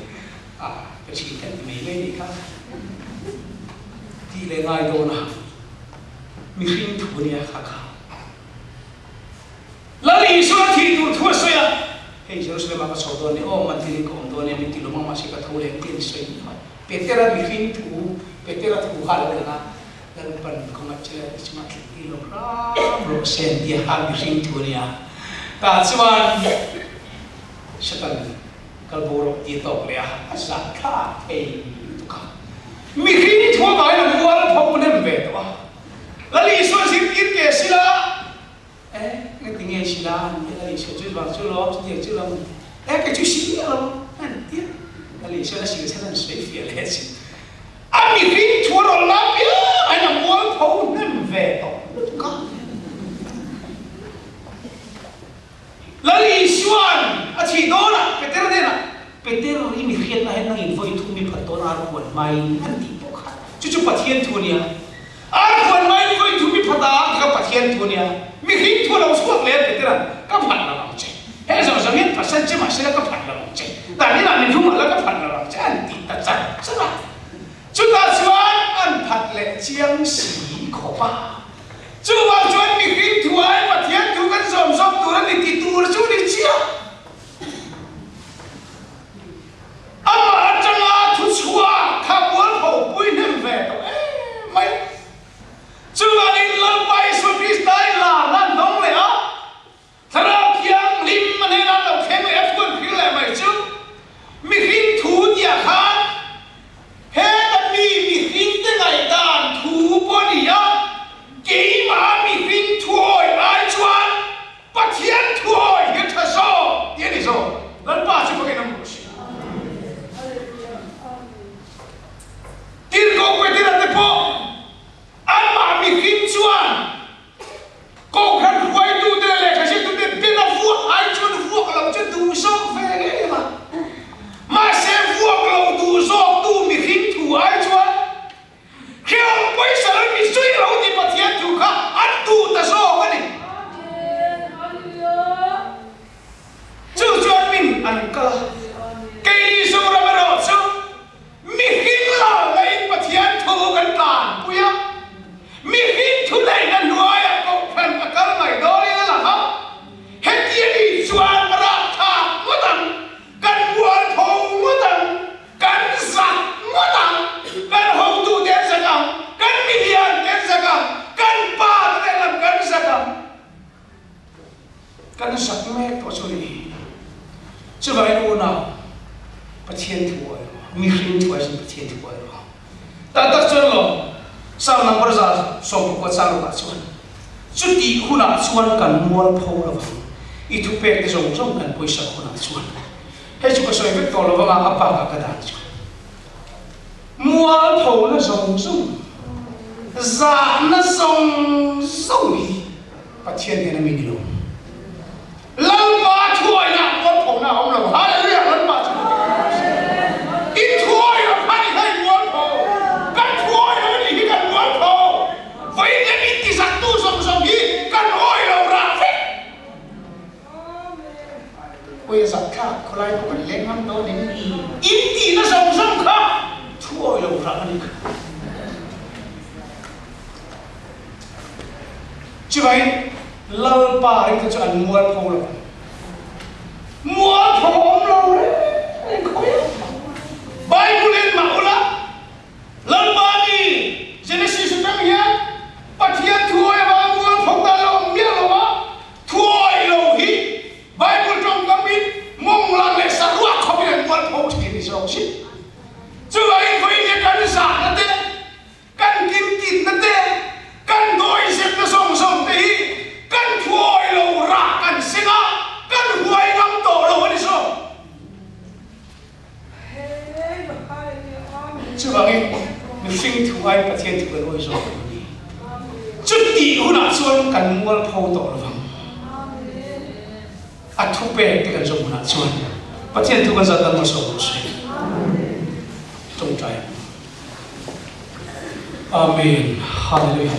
a, pe thin kan ti mai mai nih kha. Tih leh ngai dawn a, mihring thu nia kha kha. Lal Isua thih tur thu a sawi a, hei Jerusalem ah ka chho dawn e, aw man tin in ka awm dawn e, min ti lawm ang mahse ka tho leh ang tih a ni sawi ni kha. Petera mihring thu, Petera thu kha a lo lang a, Lalpan kawngah che i chungah thleng tir lo hram rawh se an ti a, mihring thu a nia. Tah chuan Satan kal bo rawh ti a tawk leh a, a zah thlak thei lutuk a. Mihring thu avangin a mual pho hnem ve tawh a. Lal Isua zirtir ke sila, e, engati nge sila an ti a, Lal Isua chu vang chu lawm, chutiang chu lawm an ti a, e, kei chu si miah lo an ti a. Lal Isuan a sil chhan an sawi fiah leh a si. A mihring thu a rawn la piang a in a mualpho hnem ve tawh lutuk a. Lal Isua'n a thih dawnah Petera hnenah, Peter, i mi hriatna hian nang in vawi thum i phat dawn ar khuan hmain an tih pawh kha chu chu Pathian thu a nia. Ar khuan hmain vawi thum i phat a ti kha Pathian thu a nia. Mihring thu a lo chhuak leh a Petera'n, Ka phat lo ang che. He zawng zawng hian phatsan che mahse la ka phat lo ang che. Dan inah min hlum ah la ka phat lo ang che an ti ta char char a. Chutah chuan an phat leh chiang si khawp a. Chuvang chuan mihring thu ai Pathian thu kan zawm zawk tur a ni ti tur chu ni chiah. Amah atanga thu chhuak kha mualpho pui hnem ve tawh em mai. Chuvangin Lalpa Isua Krista i lar an dawng leh a, Thlarau Thianghlim a hnenah lo thleng leh a thuan phil leh mai chu mihring thu tia khan heta mi mihringte ngaihdan thu pawh a ni a, keimah mihring thuawi ai chuan Pathian thuawi hi a tha zawk tih a ni zawk. Lalpa chu fakin a hmuh si. Tirhkoh Petera te pawh anmah mihring chuan Kohhran hruaitute leh lehkhaziaktute bena vuak ai chuan vuak lo chu duh zawk ve ngei em a. Mahse vuak lo duh zawktu mihring thu ai chuan Hreawm pawisa lo mi zui lo ti Pathian thu kha an duh ta zawk a ni. Chu chuan min an kal a, keini Zoram erawh chu Mihring lo laiin Pathian thu kan tlanpui a, mihring thu neihna hnuaiah kohhran a kal mai dawnin a lang a, heti a nih chuan a rakthlak ngawt ang, kan mualpho ngawt ang, kan zak ngawt ang, kan hotute an zak ang, kan miliante an zak ang, kan pa te lehlam kan zak ang. Kan zak mek tawh chu ni. Chuvangin unau, Pathian thu awi rawh. Mihring thu aiin Pathian thu awi rawh. Tak tak chuan lo, Psalm number 119 chang rukah chuan, Chutih hunah chuan kan mualpho lo vang, i thupek te zawng zawng kan pawisak hunah chuan. Hei chu ka sawi vek tawh lo vang a, a bakah ka dan chu. Mualphona zawng zawng, zahna zawng zawng hi Pathian hian a mi ni lo. Lalpa thuawihna mualphona a awm lo. Hallelujah! Lalpa chu ka ti rawh se. I thuawih lo kha ni kha i mualpho. Kan thuawih lo ni hi kan mualpho. Vawiin leh min tizaktu zawng zawng hi kan awih lo rah vek. Awi a zak thlak, khawlai pawh kan leng ngam dawn em ni? In tihna zawng zawng kha thu awih lo rah a ni kha. Chuvangin Lalpa ringtu chu an mualpho lo ang. Mualpho awm lo reng reng khawi a. Bible in mah ula Lalpa ni Genesis atang hian Pathian thu awih avanga mualpho tan lo awm miah lo a, thu awih lo hi Bible tawngkam in mawnglang leh saruak khawpin an mualpho thin ni zawk si. Chuvangin vawiin hi kan zahna te Kan kimkitna te, kan dawihzepna zawng zawng te hi kan thuawi lo rah kan seng a, kan huai ngam tawh lo a ni zawk. Chuvangin mihring thu aiin Pathian thu kan awi zawk lo a ni. Chutih hunah chuan kan mualpho tawh lo vang. A thupek te kan zawm hunah chuan Pathian thu kan zat dan hmasa awm se. Tawngtai ang. Amen. Hallelujah.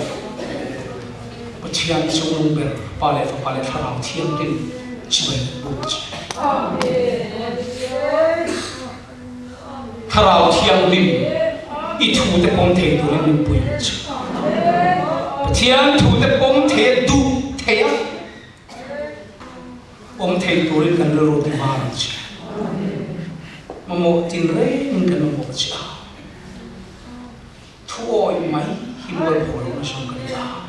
Pathian chungnung ber Pa leh Fapa leh Thlarau Thianghlim chibai kan buk a che. Thlarau Thianghlim i thute pawm thei turin min pui ang che. Pathian thute pawm thei a duh thei a awm thei turin kan rilru ti var ang che. Mamawh tinrengin kan mamawh che a. Thuawi mai hi mualpho lo nasa ka ni a.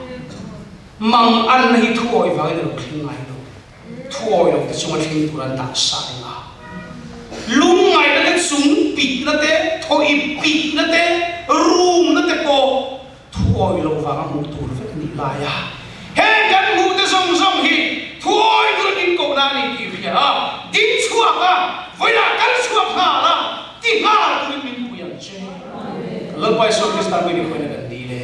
Mang anna hi thuawi vangin a lo thleng ngai lo. Thuawi lo te chunga thleng tur an dah sa reng a. Lungngaihna te chung pitna te, thawi pitna te, rumna te pawh thuawi lo vanga hmuh tur vek a nih lai a. Heng kan hmuh te zawng zawng hi thuawi tur an inkohna a ni tih hria a, ding chhuak a, vawilah kal chhuak nghal a, ti nghal turin min pui ang che. Lalpa Isua Krista hming ni khawina kan dil e.